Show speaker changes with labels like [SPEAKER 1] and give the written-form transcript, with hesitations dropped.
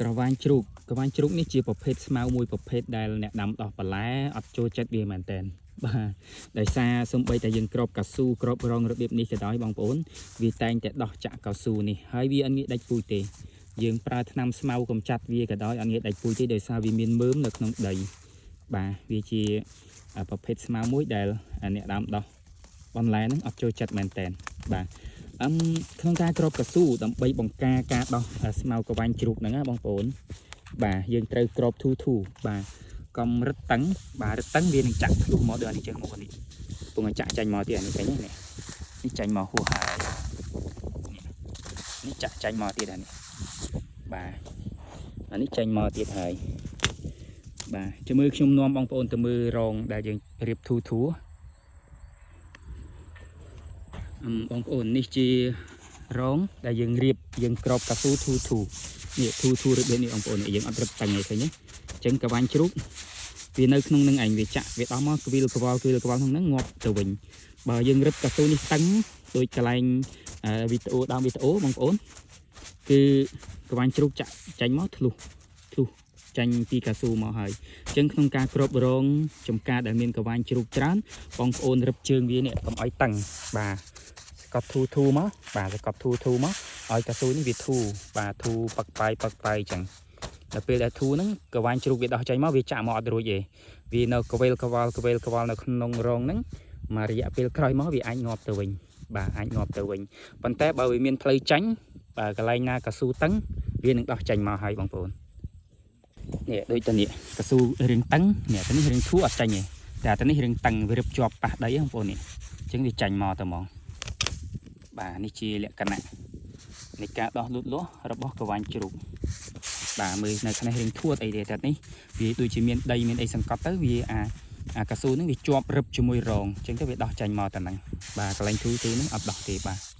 [SPEAKER 1] ក្រវាញជ្រូកក្រវាញជ្រូកនេះជាប្រភេទស្មៅមួយប្រភេទដែលអ្នកដាំដោះបន្លែអត់ចូលចិត្តវាមែនតើបាទដោយសារសំបីតែយើងក្របកៅស៊ូក្របរងរបៀបនេះក៏ដោយបងប្អូនវាតែងតែដោះចាក់កៅស៊ូនេះហើយវាអត់ងាយដាច់ពូជទេយើងប្រើថ្នាំស្មៅកំចាត់វាក៏ដោយអត់ងាយដាច់ពូជទេដោយសារវាមានមើមនៅក្នុងដីបាទវាជាប្រភេទស្មៅមួយដែលអ្នកដាំដោះបន្លែហ្នឹងអត់ចូលចិត្តមែនតើបាទ អឹមក្នុងការក្របកៅស៊ូដើម្បីបង្ការការដោះស្មៅក្រវាញជ្រូកហ្នឹងណាបងប្អូនបាទយើងត្រូវក្របធូធូបាទកុំរឹតតឹងបាទរឹតតឹងវានឹងចាក់ធ្លុះមកដូចអានេះចឹងមកនេះពងឲ្យចាក់ចាញ់មកទៀតអានេះឃើញទេនេះនេះចាញ់មកហួសហើយនេះចាក់ចាញ់មកទៀតអានេះបាទអានេះចាញ់មកទៀតហើយបាទចាំមើលខ្ញុំនាំបងប្អូនទៅមើលរងដែលយើងរៀបធូធូអឹមបងប្អូននេះជា រងដែលយើងរៀបយើងក្របកៅស៊ូធូធូនេះធូធូរបៀបនេះបងប្អូននេះយើងអត់រឹបតឹងទេឃើញទេអញ្ចឹងកវ៉ាញ់ជ្រូកវានៅក្នុងនឹងឯងវាចាក់វាដោះមកក្វិលក្វល់ក្វិលក្វល់ក្នុងហ្នឹងងាប់ទៅវិញបើយើងរឹបកៅស៊ូនេះតឹងដូចកន្លែងវីដេអូដើមវីដេអូបងប្អូនគឺកវ៉ាញ់ជ្រូកចាក់ចាញ់មកធ្លុះធ្លុះចាញ់ពីកៅស៊ូមកហើយអញ្ចឹងក្នុងការគ្របរងចំការដែលមានកវ៉ាញ់ជ្រូកច្រើនបងប្អូនរឹបជើងវានេះកុំឲ្យតឹងបាទ សកត់ធូធូមកបាទសកត់ធូធូមកឲ្យកៅស៊ូនេះវាធូបាទធូប៉ឹកប៉ៃប៉ឹកប៉ៃចឹងដល់ពេលដែលធូហ្នឹងកវ៉ាញ់ជ្រូកវាដោះចេញមកវាចាក់មកអត់រួចទេវានៅកវេលកវល់កវេលកវល់នៅក្នុងរងហ្នឹងមួយរយៈពេលក្រោយមកវាអាចងាប់ទៅវិញបាទអាចងាប់ទៅវិញប៉ុន្តែបើវាមានផ្លូវចាញ់បាទកន្លែងណាកៅស៊ូតឹងវានឹងដោះចេញមកហើយបងប្អូននេះដូចតនេះកៅស៊ូរៀងតឹងនេះតនេះរៀងធូអត់ចាញ់ទេតែតនេះរៀងតឹងវារឹបជាប់ប៉ះដីហ្នឹងបងប្អូននេះអញ្ចឹងវាចាញ់មកតែហ្មង បាទនេះជាលក្ខណៈនៃការដោះលូតលាស់របស់ក្រវាញ់ជ្រូកបាទមើលនៅខាងនេះរៀងធួតអីទេតែនេះវាដូចជាមានដីមានអីសង្កត់ទៅវាអាអាកៅស៊ូហ្នឹងវាជាប់រឹបជាមួយរងអញ្ចឹងទៅវាដោះចាញ់មកតែហ្នឹងបាទកន្លែងធូធូហ្នឹងអត់ដោះទេបាទ។